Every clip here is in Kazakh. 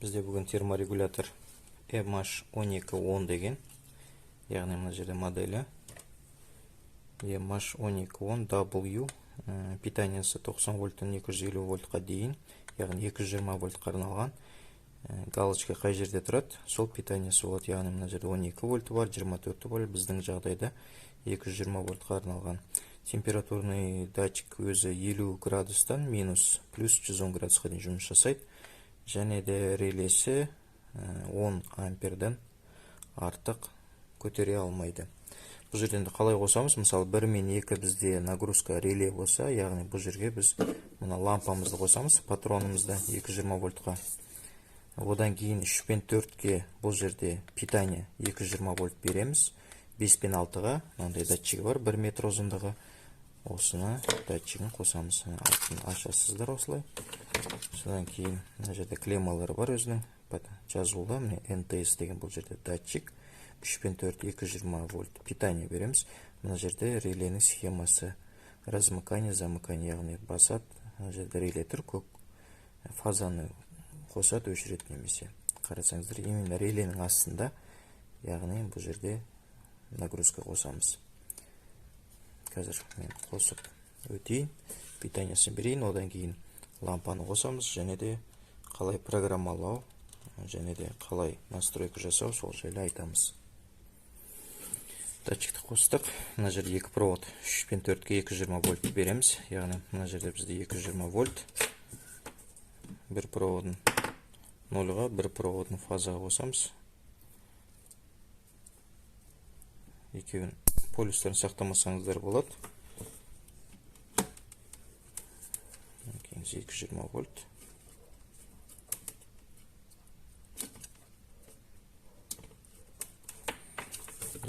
Бізде бүгін терморегулятор MH1210 деген, яғни мына жерде моделі MH1210W, питаниясы 90 вольттан 250 вольтқа дейін, яғни 220 вольтқа арналған. Галочка қай жерде тұрады, сол питаниясы болады, яғни мына жерде 12 вольты бар, 24 вольт, біздің жағдайда 220 вольтқа арналған. Температурный датчик өзі 50 градустан минус плюс 110 градусқа дейін жұмыс жасайды. Және де релесі 10 амперден артық көтере алмайды. Бұл жерден қалай қосамыз? Мысалы, 1 мен 2 бізде нагрузка реле болса, яғни бұл жерге біз мына лампамызды қосамыз, патронымызды 220 вольтқа. Одан кейін 3 пен 4-ке бұл жерде питание 220 вольт береміз. 5 пен 6-ға мынандай датчигі бар, 1 метр ұзындығы. Осыны датчигін қосамыз. Алтын ашасыздар осылай. Содан кейін мына жерде клеммалары бар өзінің жазулы, міне НТС деген бұл жерде датчик. 3 пен 4 220 вольт питание береміз. Мына жерде реленің схемасы, размыкание, замыкание, яғни басады. Мына жерде реле тұр, көк фазаны қосады, өшіреді немесе. Қарасаңыздар, именно реленің астында, яғни бұл жерде нагрузка қосамыз. Қазір мен қосып өтейін, питаниясын берейін, одан кейін лампаны қосамыз, және де қалай программалау, және де қалай настройка жасау, сол жайлы айтамыз. Датчикті қостық. Мына жерде екі провод, 3 пен 4-ке 220 вольт береміз. Яғни мына жерде бізде 220 вольт. Бір проводын нольға, бір проводын фазаға қосамыз. Екеуін полюстерін сақтамасаңыздар болады. 220 вольт.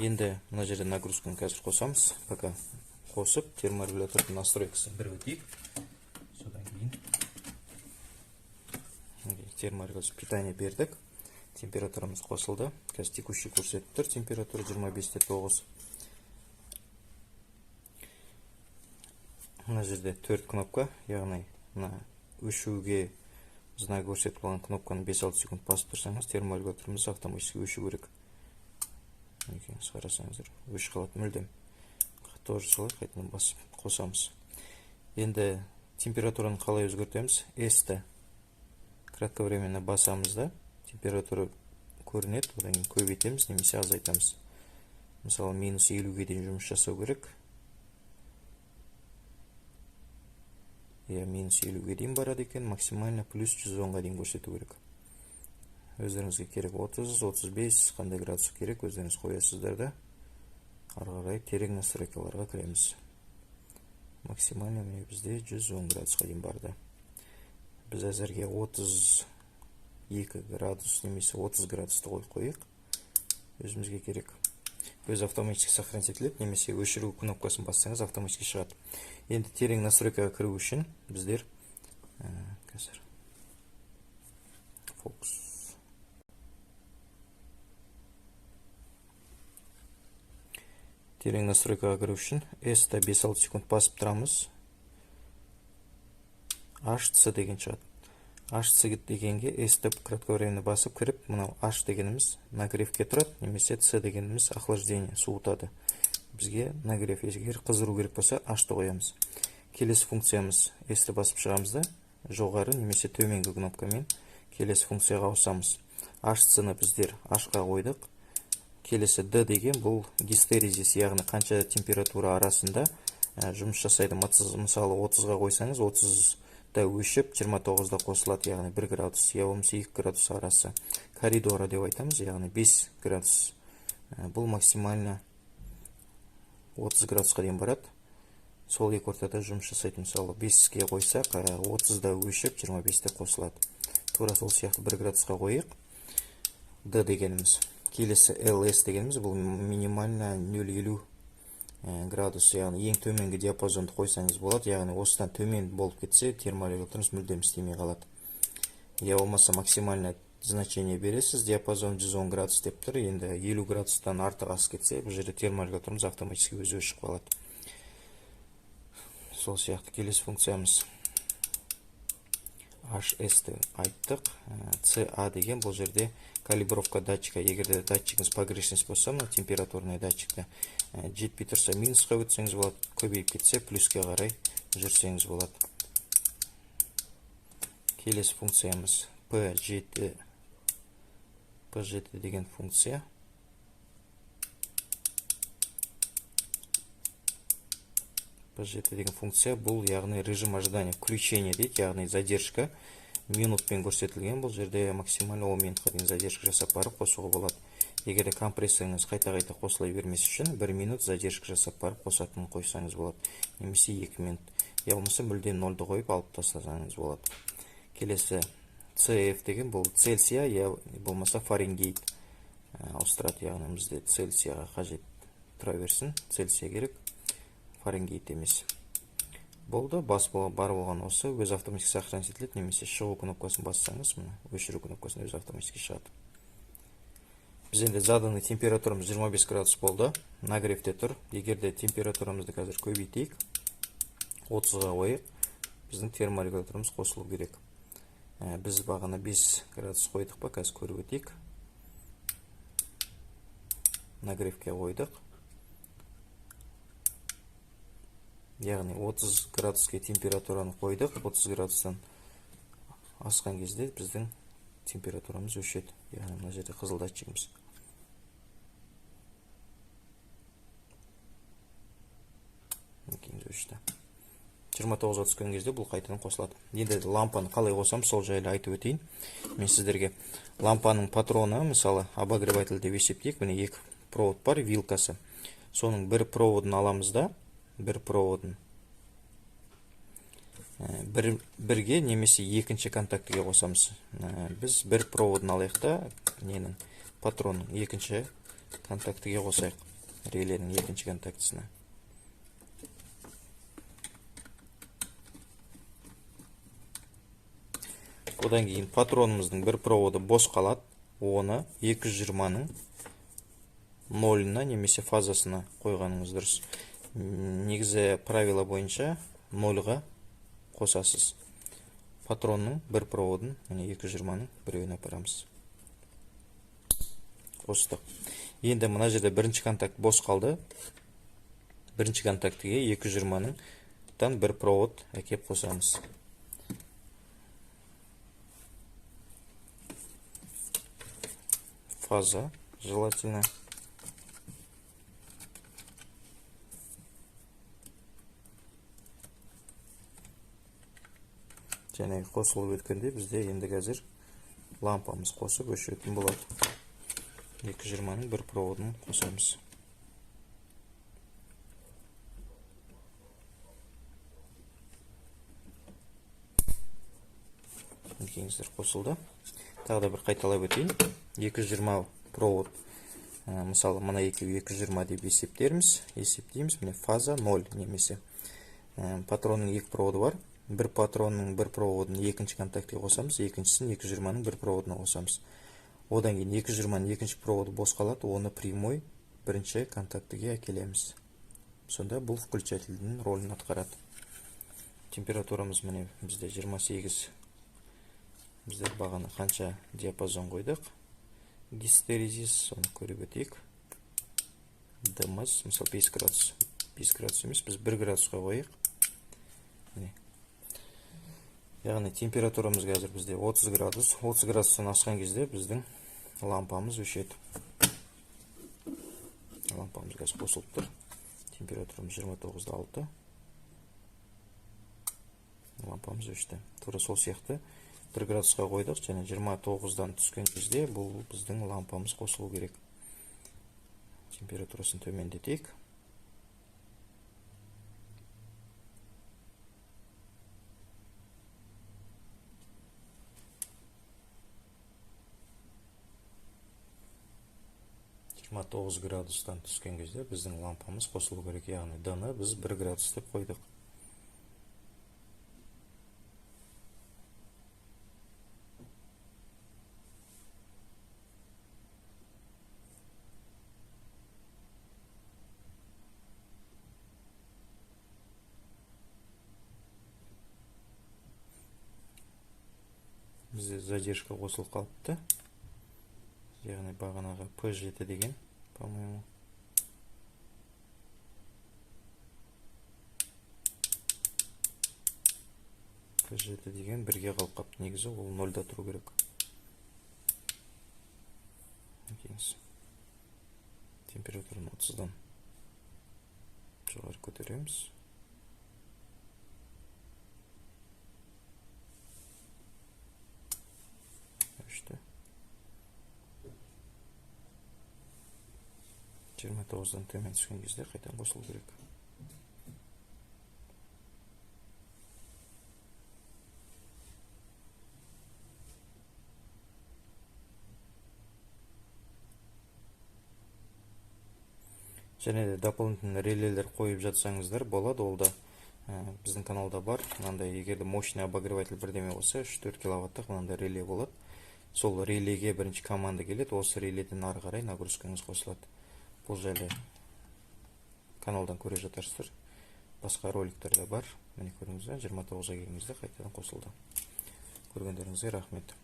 Енді мына жерде нагрузканы қазір қосамыз. Пока қосып терморегулятордың настройкасын бір өтейік. Содан кейін терморегулятор питание бердік. Температурамыз қосылды. Қазір текущий көрсетіп тұр. Температура 25,9. Мына жерде 4 кнопка, яғни мына өшуге знак көрсетіп қойған кнопканы 5-6 секунд басып тұрсаңыз, терморегуляторымыз автоматически өшу керек. Мінекей, қарасаңыздар, өшіп қалады мүлдем. Тоже солай қайтадан басып қосамыз. Енді температураны қалай өзгертеміз? S-ті кратковременно басамыз да, температура көрінеді, одан кейін көбейтеміз немесе азайтамыз. Мысалы, минус 50-ге дейін жұмыс жасау керек. Минус 50-ге дейін барады екен, максимально плюс 110-ға дейін көрсету керек. Өздеріңізге керек 30, 35, қандай градус керек, өздеріңіз қоясыздар да. Ары қарай терең настройкаларға кіреміз. Максимально міне бізде 110 градусқа дейін барды. Біз әзірге 32 градус немесе 30 градусты қойып қояйық. Өзімізге керек. Өз автоматически сохранить етіледі, немесе өшіру кнопкасын бассаңыз автоматически шығады. Енді терең настройкаға кіру үшін біздер қазір фокус. Терең настройкаға кіру үшін S-та 5-6 секунд басып тұрамыз. HC деген шығады. HC дегенге S-ті кратковременно басып кіріп, мынау H дегеніміз нагревке тұрады, немесе C дегеніміз охлаждение, суытады. Бізге нагрев, егер қыздыру керек болса, H-ты қоямыз. Келесі функциямыз S-ті басып шығамыз да, жоғары немесе төменгі кнопкамен келесі функцияға ауысамыз. HC-ны біздер H-қа қойдық. Келесі D деген бұл гистерезис, яғни қанша температура арасында жұмыс жасайды. Мысалы, 30-ға қойсаңыз, 30-да өшіп, 29-да қосылады, яғни 1 градус, я болмаса 2 градус арасы. Коридора деп айтамыз, яғни 5 градус. Бұл максимально 30 градусқа дейін барады. Сол екі ортада жұмыс жасайды. Мысалы, 5-ке қойсақ, 30-да өшіп, 25-те қосылады. Тура сол сияқты 1 градусқа қойық. D дегеніміз. Келесі LS дегеніміз бұл минимально 0,50 градус, яғни ең төменгі диапазонды қойсаңыз болады, яғни осыдан төмен болып кетсе, терморегуляторыңыз мүлдем істемей қалады. Я болмаса максимально значение бересіз, диапазон 110 градус деп тұр, енді 50 градустан артық асып кетсе, бұл жерде терморегуляторымыз автоматически өзі өшіп қалады. Сол сияқты келесі функциямыз HS-ті айттық. CA деген бұл жерде калибровка датчика. Егер де датчигіңіз погрешность болса, мына температурный датчикті жетпей тұрса минусқа өтсеңіз болады, көбейіп кетсе плюске қарай жүрсеңіз болады. Келесі функциямыз P7, P7 деген функция. P7 деген функция бұл, яғни режим ожидания включения дейді, яғни задержка минутпен көрсетілген. Бұл жерде максимально 10 минутқа дейін задержка жасап барып қосуға болады. Егер де компрессорыңыз қайта-қайта қосыла бермес үшін 1 минут задержка жасап барып қосатынын қойсаңыз болады, немесе 2 минут, я болмаса мүлде 0-ды қойып алып тастасаңыз болады. Келесі CF деген бұл Цельсия, я болмаса Фаренгейт ауыстырады, яғни бізде Цельсияға қажет тұра берсін, Цельсия керек, Фаренгейт емес. Болды, бас бар болған осы, өз автоматически сохранить етіледі, немесе шығу кнопкасын бассаңыз, мына өшіру кнопкасын өз автоматически шығады. Біз енді заданный температурамыз 25 градус болды, нагревте тұр. Егер де температурамызды қазір көбейтейік, 30-ға қойық, біздің терморегуляторымыз қосылу керек. Біз бағана 5 градус қойдық па, қазір көріп өтейік. Нагревке қойдық. Яғни 30 градуске температураны қойдық. 30 градустан асқан кезде біздің температурамыз өшеді. Яғни мына жерде қызыл датчигіміз. Мінекейіңіз, өшті. 29-ға түскен кезде бұл қайтадан қосылады. Енді лампаны қалай қосамыз, сол жайлы айтып өтейін. Мен сіздерге лампаның патроны, мысалы, обогреватель деп есептейік. Міне екі провод бар, вилкасы. Соның бір проводын аламыз да, бір проводын бірге немесе екінші контактіге қосамыз. Біз бір проводын алайық та, ненің, патронның екінші контактіге қосайық, реленің екінші контактісіне. Одан кейін патронымыздың бір проводы бос қалады, оны 220-ның нолына немесе фазасына қойғаныңыз дұрыс. Негізі правила бойынша нольға қосасыз. Патронның бір проводын, міне 220-ның біреуіне апарамыз. Қостық. Енді мына жерде бірінші контакт бос қалды. Бірінші контактіге 220-ның бір провод әкеп қосамыз. Фаза желательно. Және қосылып өткенде бізде енді қазір лампамыз қосып өшіретін болады. 220-ның бір проводын қосамыз. Мінекейіңіздер, қосылды. Тағы да бір қайталап өтейін. 220 провод, мысалы, мына екеуі 220 деп есептейміз. Міне фаза 0 немесе патронның екі проводы бар. Бір патронның бір проводын екінші контактіге қосамыз, екіншісін 220-ның бір проводына қосамыз. Одан кейін 220-ның екінші проводы бос қалады, оны прямой бірінші контактіге әкелеміз. Сонда бұл включательдің рөлін атқарады. Температурамыз міне бізде 28. Біздер бағана қанша диапазон қойдық? Гистерезис, соны көріп өтейік. Дымыз, мысалы 5 градус. 5 градус емес, біз 1 градусқа қойық. Міне. Яғни температурамыз қазір бізде 30 градус. 30 градустан асқан кезде біздің лампамыз өшеді. Лампамыз қазір қосылып тұр. Температурамыз 29,6. Лампамыз өшті. Тура сол сияқты 1 градусқа қойдық және 29-дан түскен кезде бұл біздің лампамыз қосылу керек. Температурасын төмендетейік. 29 градустан түскен кезде біздің лампамыз қосылу керек, яғни D-ны біз 1 градус деп қойдық. Бізде задержка қосылып қалыпты. Яғни бағанағы P7 деген, по-моему. P7 деген бірге қалып қапты. Негізі ол 0-да тұру керек. Температураны 30-дан жоғары көтереміз. Үшті. 29-дан төмен түскен кезде қайтадан қосылу керек. Және де дополнительный релелер қойып жатсаңыздар болады, ол да біздің каналда бар. Мынандай, егер де мощный обогреватель бірдеме болса, 3-4 киловаттық мынандай реле болады. Сол релеге бірінші команда келеді, осы реледен ары қарай нагрузкаңыз қосылады. Бұл жайлы каналдан көре жатарсыздар. Басқа роликтер де бар. Міне көрдіңіздер, 29-ға келген кезде қайтадан қосылды. Көргендеріңізге рахмет.